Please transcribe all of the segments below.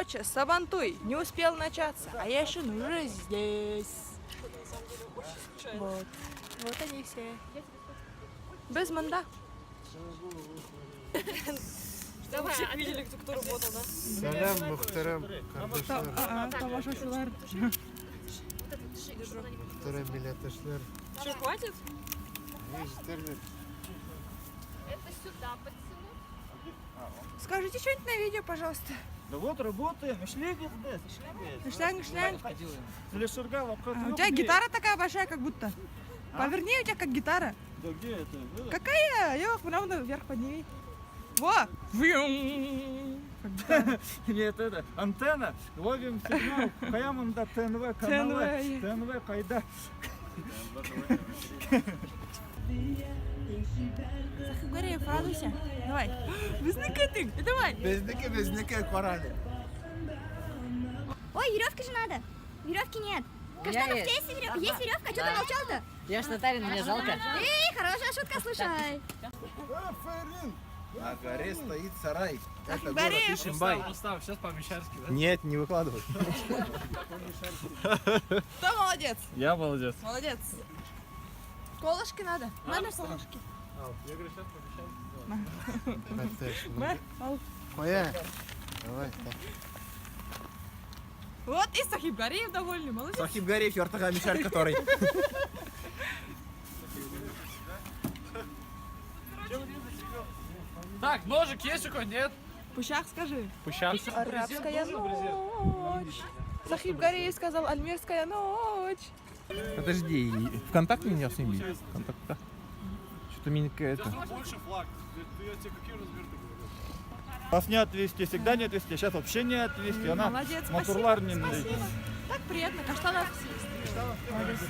Короче, Сабантуй не успел начаться, а Яшин уже здесь. Вот. Вот они все. Без манда. Давай, видели, кто работал, да? Сәлам, мөхтәрәм кардәшләр, Тамашачылар. мөхтәрәм милләттәшләр. Что, хватит? Ни җитәрлек? Это сюда подтянуть. Скажите что-нибудь на видео, пожалуйста. Да вот работаем, эшли без, эшли без. Шлянг, шлянг. Сөйләшергә вакыт А, у юк тебя бит. гитара такая большая, как будто. Поверни, у тебя как гитара. Да где это? Это? Какая? Ёх, правда, вверх подними. Во! Вьюм. Как гитара. Нет, это антенна. Ловим сигнал. Кая монда ТНВ каналы. ТНВ. ТНВ кайда? Сахибгареев, радуйся. Давай. Безнеке ты. Давай. Безнеке, безнеке, кара әле. Ой, веревки же надо. Веревки нет. Каштанов, у тебя есть веревка? Есть веревка? Что ты молчал-то? Я ж татарин, мне жалко. Эй, хорошая шутка, слушай. Афәрин! На горе стоит сарай. Это город Сахибгареев. Ишимбай. Рустам, сейчас по-мишарски, да? Нет, не выкладывай. Кто молодец? Я молодец. Молодец. Колышки надо. Надо колышки. Я говорю, сейчас по-мишарски. Хәттә Мә, ал. Кая? Давай, так. Вот и Сахибгареев довольный. Молодец. Сахиб Гареев, яртыга мишарь который. Так, ножик есть у кого? Нет? Пущах скажи. Пущах. Арабская ночь. Сахиб Гареев сказал Альмирская ночь. Подожди, ВКонтакте меня сними. ВКонтакте. Что-то мне это. Больше флаг. Я тебе какие размеры говорю? Вас не отвезти, всегда не отвезти, сейчас вообще не отвезти. Она Молодец, спасибо. матурлар не Спасибо. Так приятно. Каштанов. Молодец.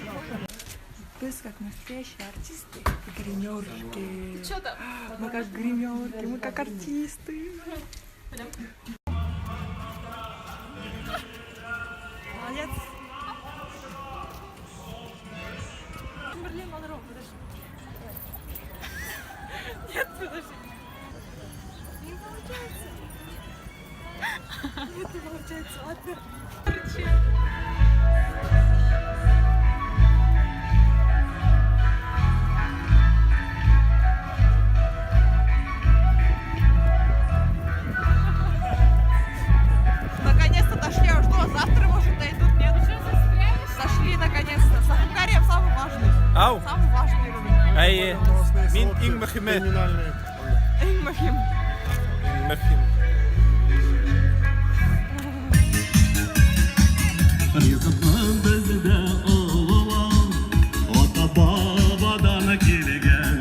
Без как настоящие артисты и гримерки. Что там? Мы как гримерки, мы как артисты. Молодец. Мерлин Монро, подожди. Нет, подожди. Не получается. Нет, не получается. Ладно. Короче. Наконец-то дошли, а что, завтра, может, дойдут, нет? Дошли, наконец-то. Сахибгареев самый важный. Ау! Самый важный рубль. Әйе. Мин иң мөһиме. Криминальные. Иң мөһим. Иң мөһим. Ризыкны бездә олылау, ата-бабадан килгән.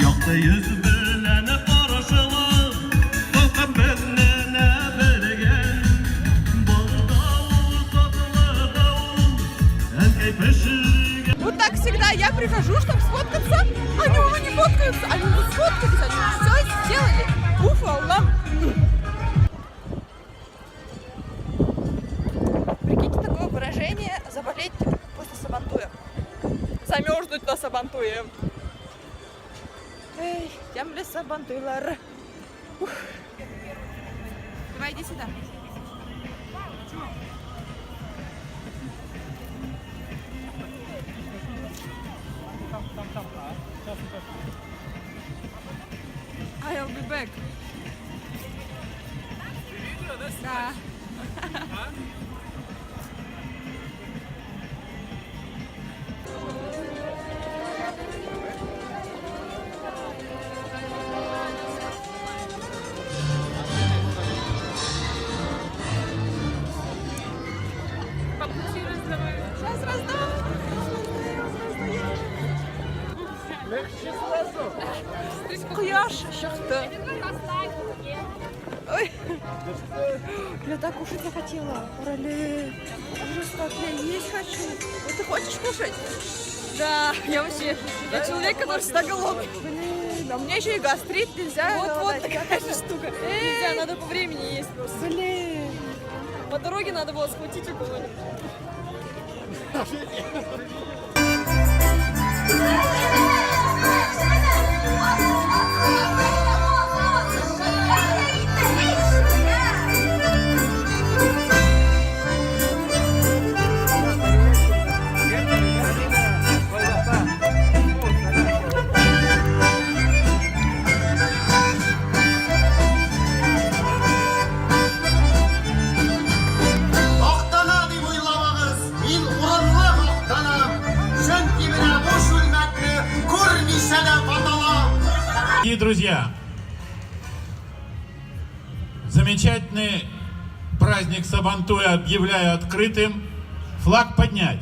Якты йөз белән каршылау, халкым безне белгән. Балда ул, татлы да ул, әнкәй пешергән. Вот так всегда я прихожу, чтобы сфоткаться, они уже не фоткаются, они уже сфоткались, они все сделали. Уф, Аллах. Прикиньте, такое выражение заболеть после Сабантуя. Замерзнуть на Сабантуе. Эй, тәмле Сабантуйлар. Ух. Давай иди сюда. I'll be back. Да. По пути раздавай. Сейчас раздам. Раздаем, раздаем. Кояш чыкты. Ой. Я так кушать захотела. Урале. Ужас, как я есть хочу. Вот ты хочешь кушать? Да, я вообще, я человек, который всегда голодный. Блин, а у меня еще и гастрит, нельзя Вот-вот голодать. такая же штука. Нельзя, надо по времени есть просто. Блин. По дороге надо было схватить у кого-нибудь. друзья, замечательный праздник Сабантуя объявляю открытым. Флаг поднять.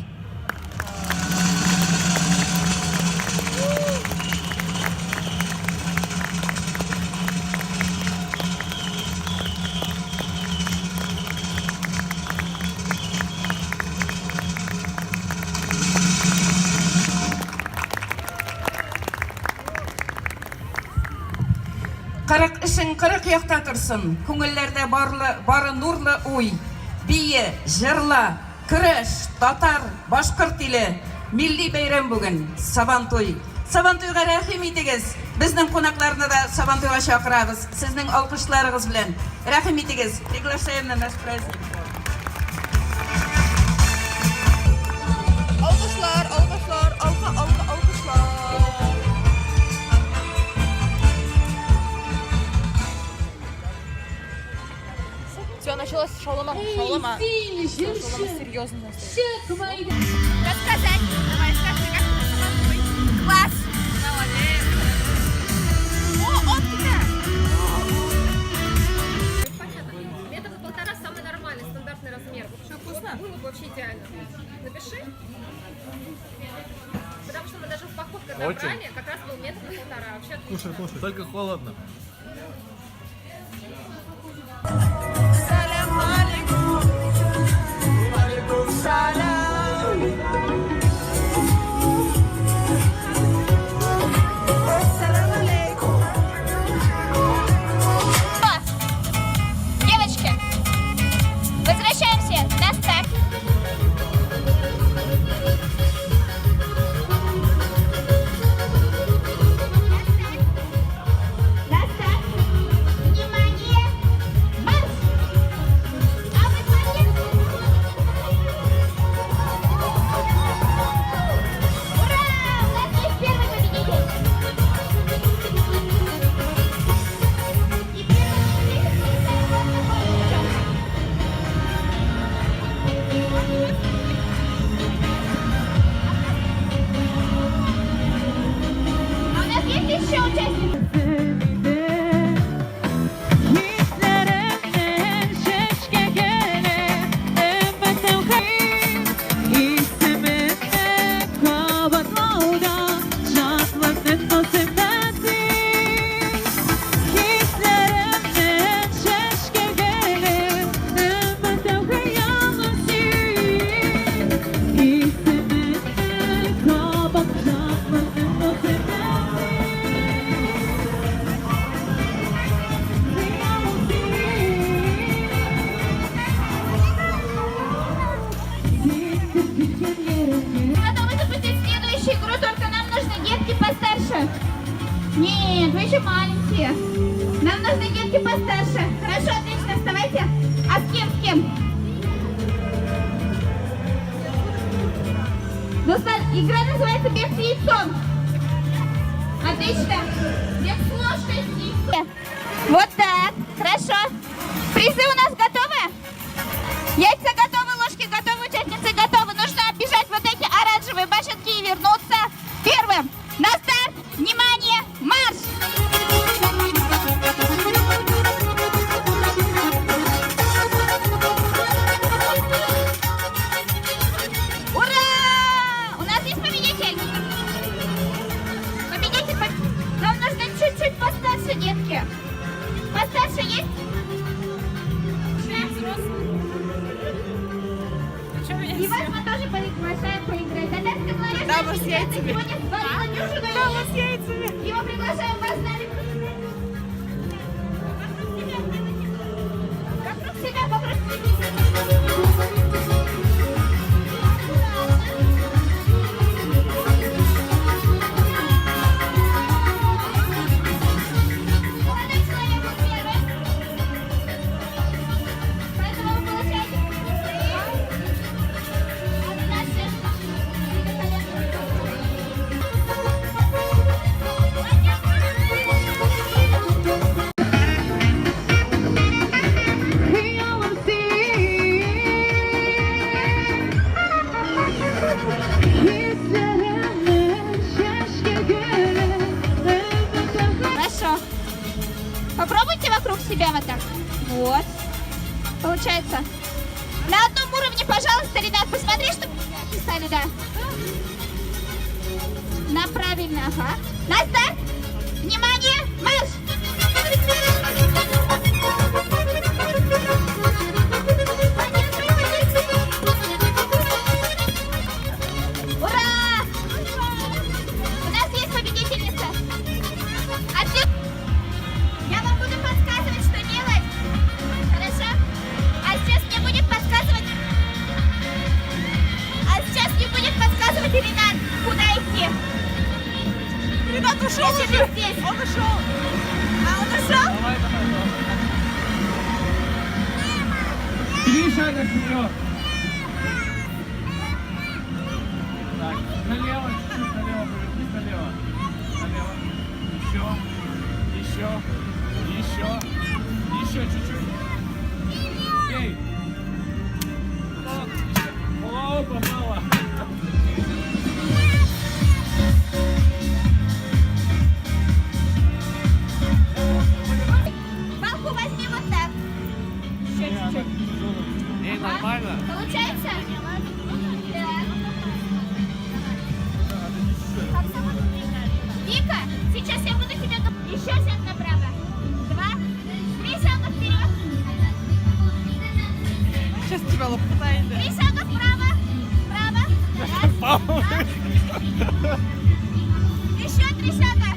Кырык эшең кырык якта торсын, Күңелләрдә барлы, бары нурлы уй. Бие, җырла, көрәш, татар, башкорт иле. Милли бәйрәм бүген, Сабантуй. Сабантуйга рәхим итегез! Безнең кунакларны да Сабантуйга чакырабыз, сезнең алкышларыгыз белән. Рәхим итегез! Приглашаем на наш праздник. Алкышлар, алкышлар, алка, алка, алкышлар. Все, началось шаулама. Шаулама. Шаулама серьезно. Рассказать. Давай, скажи, как тебе Сабантуй? Класс. Молодец. О, он тебя. Метр на полтора самый нормальный, стандартный размер. Что, вкусно? Было бы вообще идеально. Напиши. Потому что мы даже в поход, когда Очень. брали, как раз был метр на полтора. Вообще отлично. Кушай, кушай. Только холодно. Сәлам алейкум. Алейкум сәлам. Сәлам алейкум. Девочки, возвращаемся на старт. На старт. Внимание! Марш! А вы молодец! Ура! У нас есть первый победитель! И первый победитель получает А у нас есть еще участник? Хисләремнән чәчкә генә Өммәтем Исемеңне кабатлаудан Шатлыктың сүнмәсен Хисләремнән чәчкә генә Өммәтем хыялым син Исемеңне кабатлаудан Шатлыктың сүнмәсен Хыялым син Готовы запустить следующую игру, только нам нужны детки постарше. Нет, вы еще маленькие. Нам нужны детки постарше. Хорошо, отлично, вставайте. А с кем, с кем? Дуслар, игра называется «Бег с яйцом». Отлично. Бег с ложкой с яйцом. Вот так. Хорошо. Призы у нас готовы? Яйца готовы, ложки готовы, участницы готовы. Нужно оббежать вот эти оранжевые башенки и вернуться первым. На старт! Внимание! Марш! Ура! У нас есть победитель! Победитель! Нам нужно чуть-чуть постарше, детки. Постарше есть? Взрослый. Ты что меня И вас мы тоже приглашаем поиграть. Татарская молодежь Дама с яйцами. сегодня сварила дюжину Дама с яйцами. Его приглашаем вас с нами поиграть. Вокруг себя сделайте. Вокруг себя, вокруг себя. Молодой человек был первым. Поэтому вы получаете призы от наших великолепных. Попробуйте вокруг себя вот так. Вот. Получается. На одном уровне, пожалуйста, ребят, посмотри, чтобы писали, да. На правильно, ага. На старт! Внимание! Марш! Ура! У нас есть победительница. Отлично. Я вам буду подсказывать, что делать. Хорошо? А сейчас мне будет подсказывать... А сейчас мне будет подсказывать Ренат, куда идти. Ренат ушел Если уже. ты здесь. Он ушел. А он ушел? Давай, давай, давай. Три шага вперед. Так, налево, чуть-чуть налево, повернись налево. Налево. Еще, еще, еще, еще чуть-чуть. Эй! Еще. О, попала! Палку возьми вот так. Еще чуть-чуть. Эй, нормально. Получается? Да. Как зовут? Вика, сейчас я буду тебе... Еще шаг направо. Два. Три шага вперед. Сейчас тебя лопатает. Три шага вправо. Вправо. Раз, два. Еще три шага.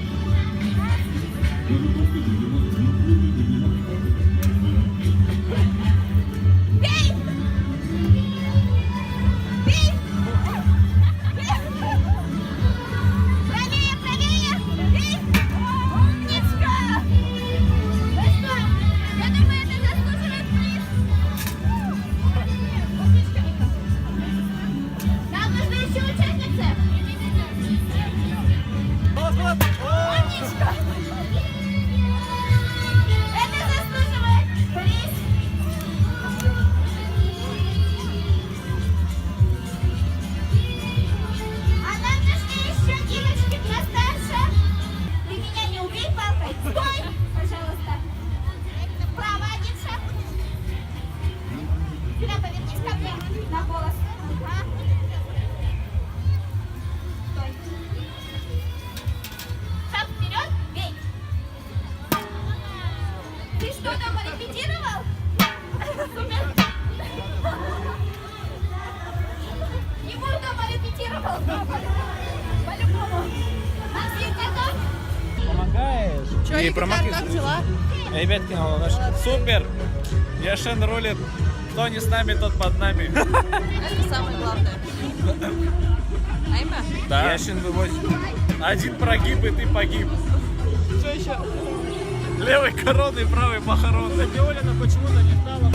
Бей! Бей! Бей! Правее, правее! Бей! Умничка! Ну что, я думаю, это заслуживает приз. Умничка, Вика. Нам нужны еще участницы. Умничка! Это заслуживает приз. А нам нужны еще девочки постарше. Ты меня не убей палкой. Стой, пожалуйста. Вправо один шаг. Сюда повернись ко мне на голос. Ага. Стой. Шаг вперед, бей. Ты что, дома репетировал? Супер. Егор дома репетировал. По-любому. Максим, готов? Помогаешь? Че, И Игорь, промахивается. как дела? Ребятки, ну, наш супер! Яшен рулит. Кто не с нами, тот под нами. Это самое главное. Айма? Да. Яшин вывозит. Один прогиб, и ты погиб. Что еще? Левой короны, правой похороны. Оля почему-то не стала.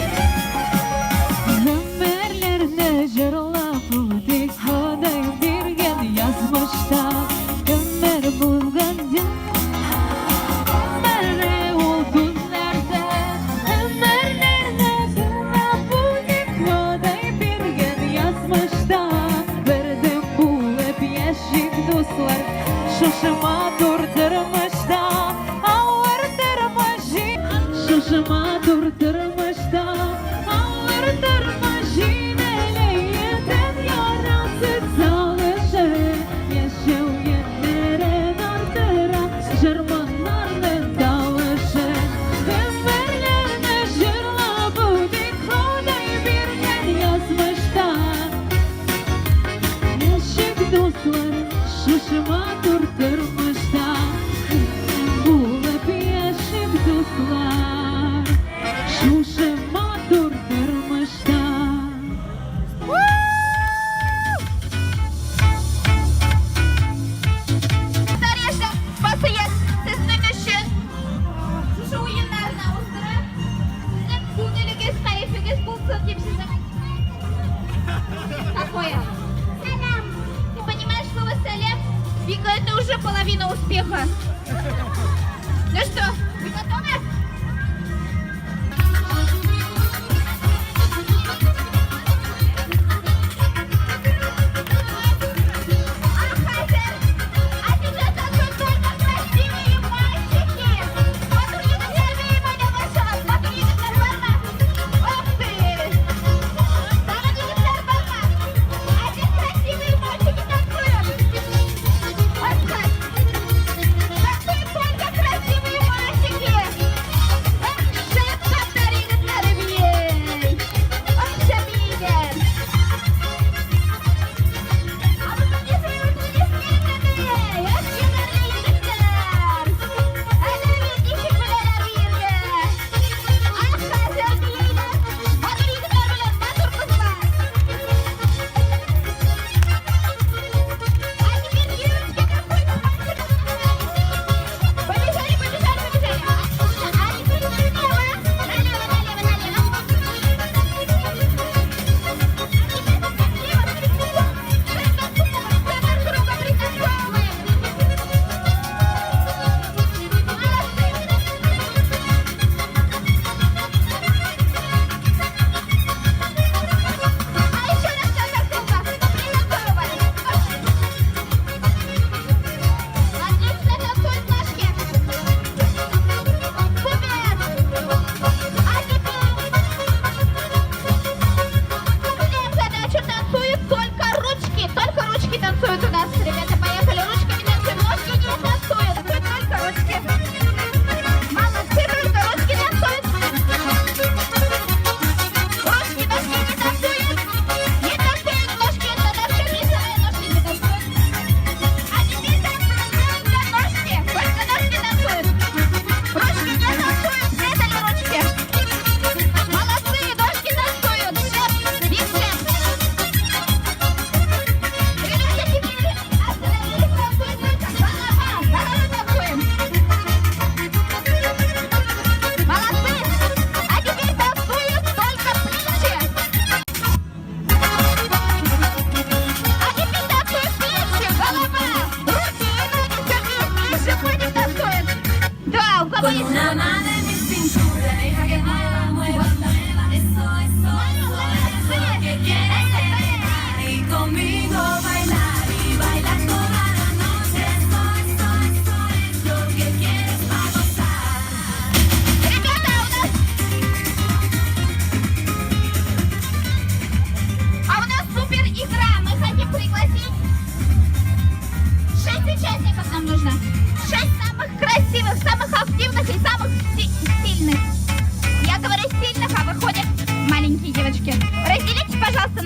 Гомерләрне җырлап үтик Ходай биргән язмышта Кемнәр булган Гомере ул көннәрдә Гомерләрне җырлап үтик Ходай биргән язмышта Бердәм булып яшик дуслар Шушы матур тормышта Авыр тормыш Шушы матур тормышта Авыр тормыш җиңеләйтен ярасы салышы Яшәү йөзләрен арттыра җыр-моңнарның тавышы Гомерләрне җырлап үтик Ходай биргән язмышта Яшик дуслар шушы матур тормышта Булып яшик дуслар Шушы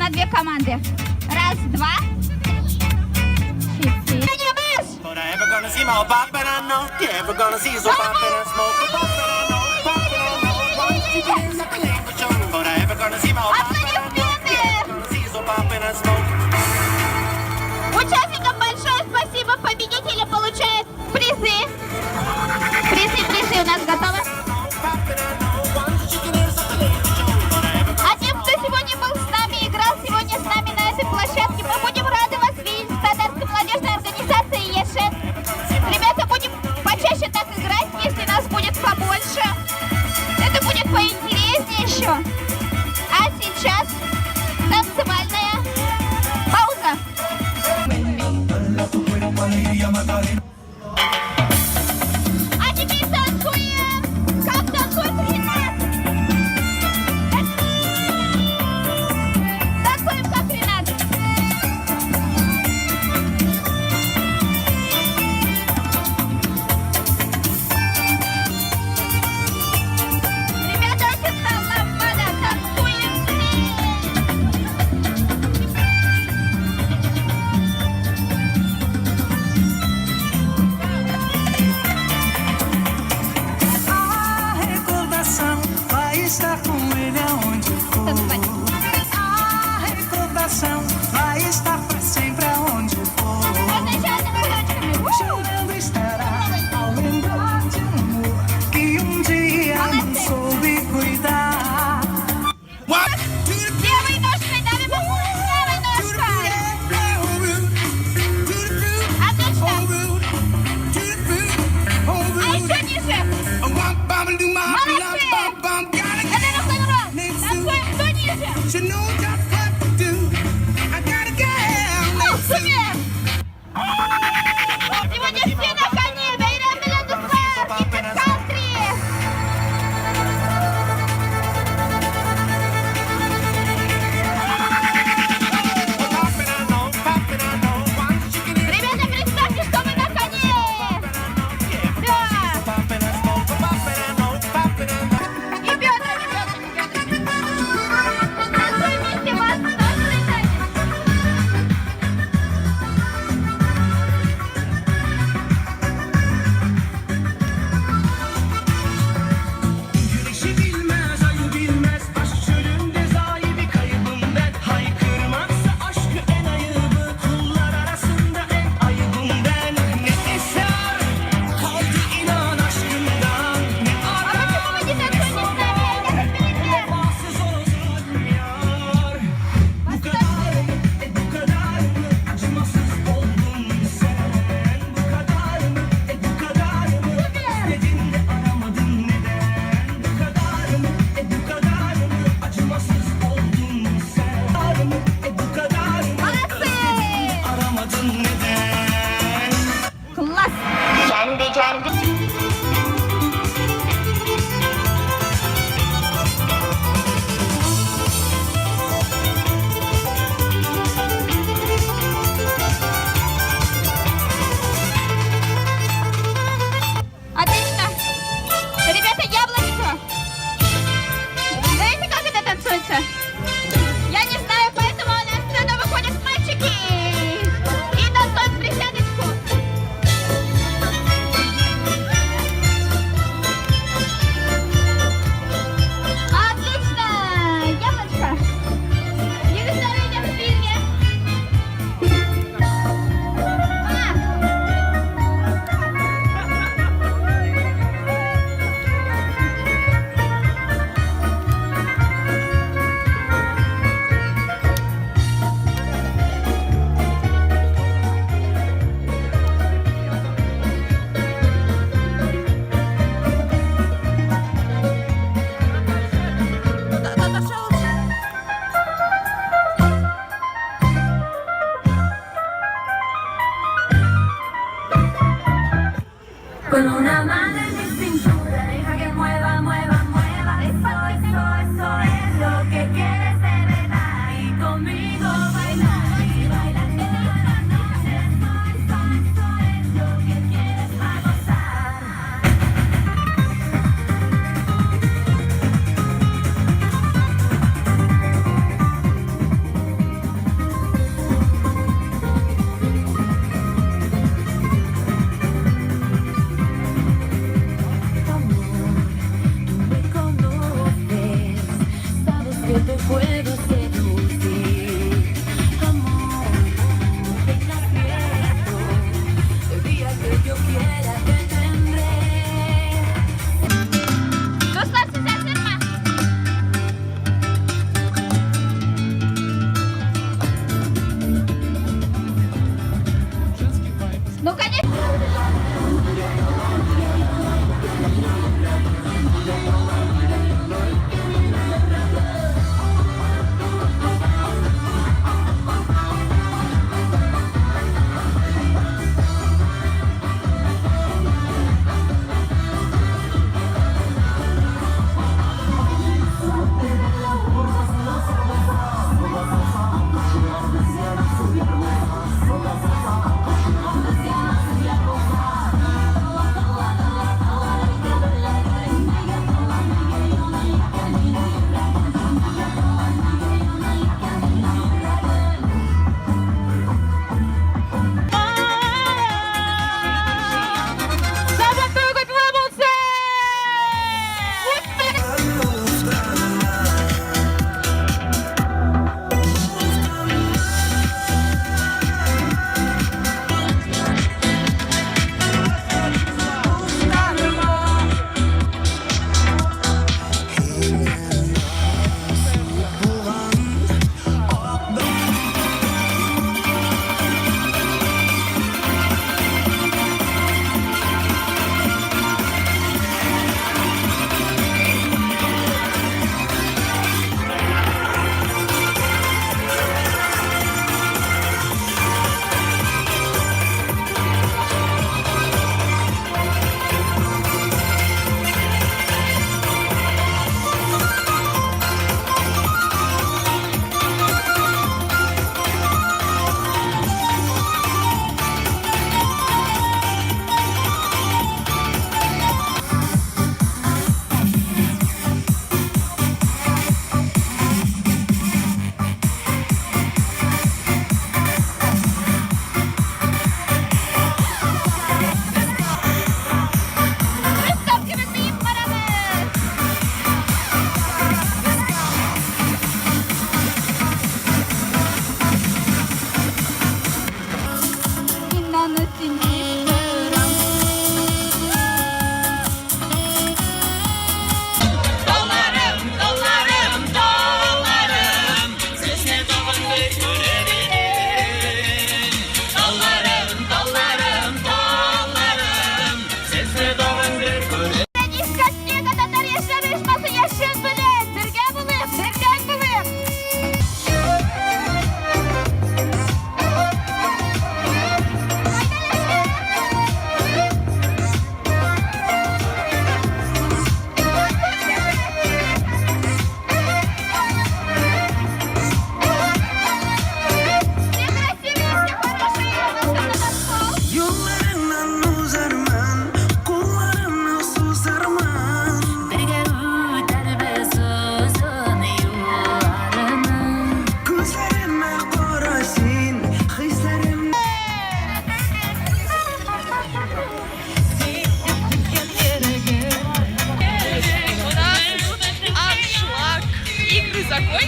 на две команды. Раз, два, три, четыре. Аплодисменты! Участникам большое спасибо. Победители получают призы. Призы, призы у нас готовы. А тем, кто сегодня был с нами, играл сегодня с нами на этой площадке, мы будем рады вас видеть в Татарской молодежной организации ЕШЕН. Ребята, будем почаще так играть, если нас будет побольше. Это будет поинтереснее еще. А сейчас танцевальная пауза. А теперь танцуем! Как танцует Ренат? Танцуем как Ренат. Ребята, очень ламбада, танцуем все! A recordação vai estar com ele aonde for. A recordação vai estar pra sempre aonde for. Chorando estará ao lembrar de um amor que um dia não soube cuidar. Левой ножкой, давим, левой ножкой. Отлично. А еще ниже. Молодцы. Это рок-н-ролл. Танцуем кто ниже. О, супер. Сегодня все на коне. Бәйрәм белән, дуслар. Киттек кантри. Ребята, представьте, что вы на коне! Да! И бедрами, бедрами, бедрами. Танцуем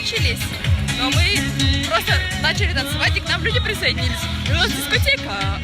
закончились, но мы просто начали танцевать, и к нам люди присоединились. И у нас дискотека.